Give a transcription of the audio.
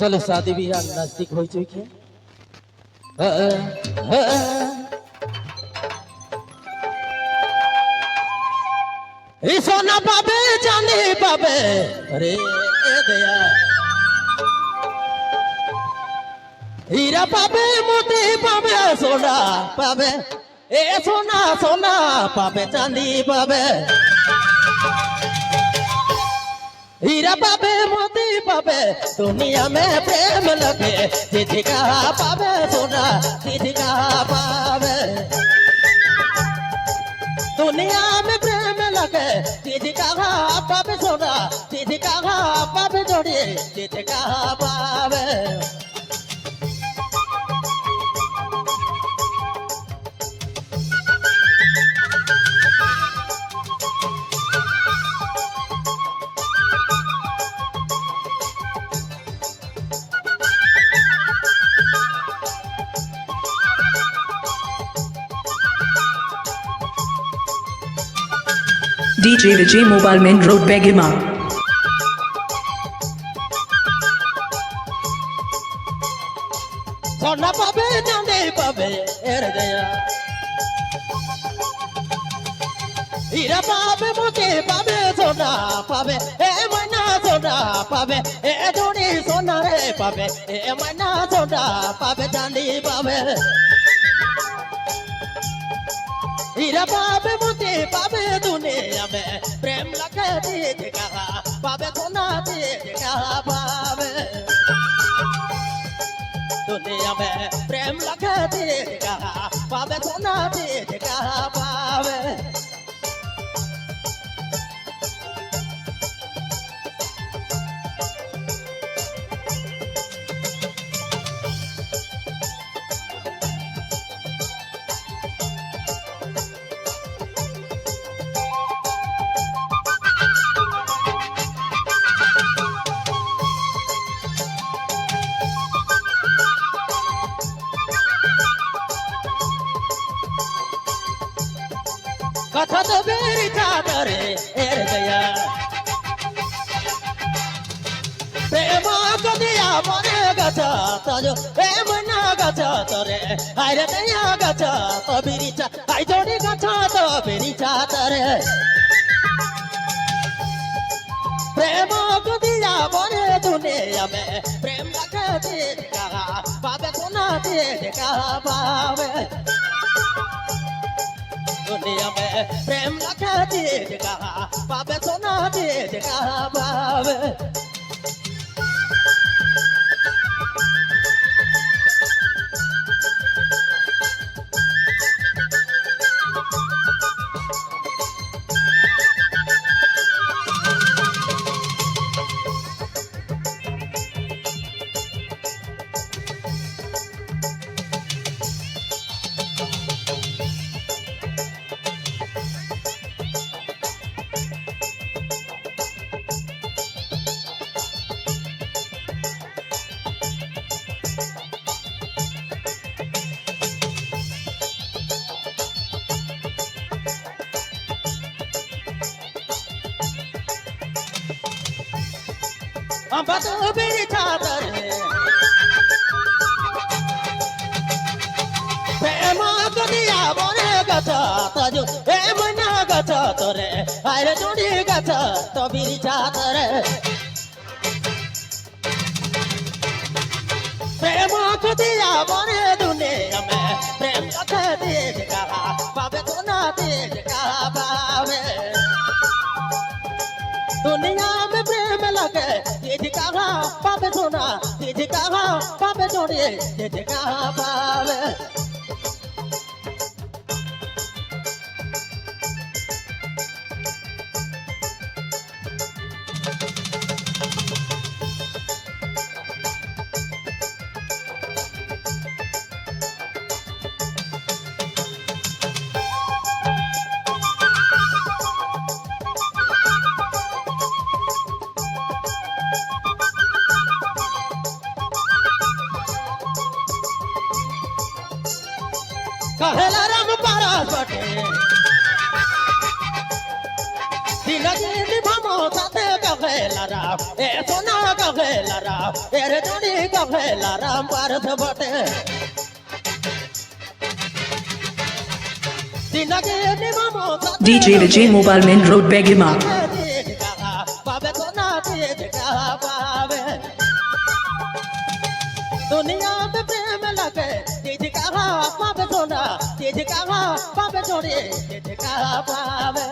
चलो शादी बियाह नजदीक हो चुकी है। सोना पाबे चांदी पाबे अरे ए दया, हीरा पाबे मोती पाबे सोना पाबे, ए सोना सोना पाबे चांदी पाबे, हीरा पाबे मोती पाबे, दुनिया में प्रेम लगे जिधिका पाबे सोना जिधिका पाबे, दुनिया में प्रेम लगे जिधिका पाबे सोना जिधिका पाबे जोड़ी जिधिका पाबे। DJ Vijay Mobile Main Road Begima. सोना पाबे चांदी पाबे एर गया, हीरा पाबे मोती पाबे सोना पाबे, ए मना सोना पाबे, ए जोड़ी सोना रे पाबे, ए मना सोना पाबे चांदी पाबे, हीरा पाबे मोती पाबे दुनिया में प्रेम लगे चीज कहा पाबे सोना चीज कहा पाबे, दुनिया में प्रेम लगे चीज कहा पाबे सोना चीज कहा पाबे। कथा तो मेरी चादर एर गया, प्रेम कदिया मने गछ तजो प्रेम ना गछ तरे हाय रे दया गछ तो बिरिचा हाय जोड़ी गछ तो बिरिचा तरे, प्रेम कदिया मने दुनिया में प्रेम लगे चीज कहा पावे सोना चीज कहा पावे, दुनिया में प्रेम लगे चीज कहा पावे सोना चीज कहा पावे। अम्बा तो मेरी चादर प्रेम दुनिया मने गछ तजो प्रेम ना गछ तोरे आरे जोड़ी गछ तो बिरी चादर, प्रेम दुनिया मने दुनिया में प्रेम लगे चीज कहा पावे सोना चीज कहा पावे, दुनिया में प्रेम लगे चीज कहा पावे सोना चीज कहा पावे जोड़ी चीज कहा पावे। कहला राम पारा बटे दिल दिल भमो साथे। कहेला राम ए सोना कहेला राम ए रे जोड़ी कहेला राम पारथ बटे DJ Vijay Mobile Main Road Begima. दुनिया में प्रेम लगे चीज कहा पावे सोना चीज कहा पावे जोड़ी चीज कहा पावे।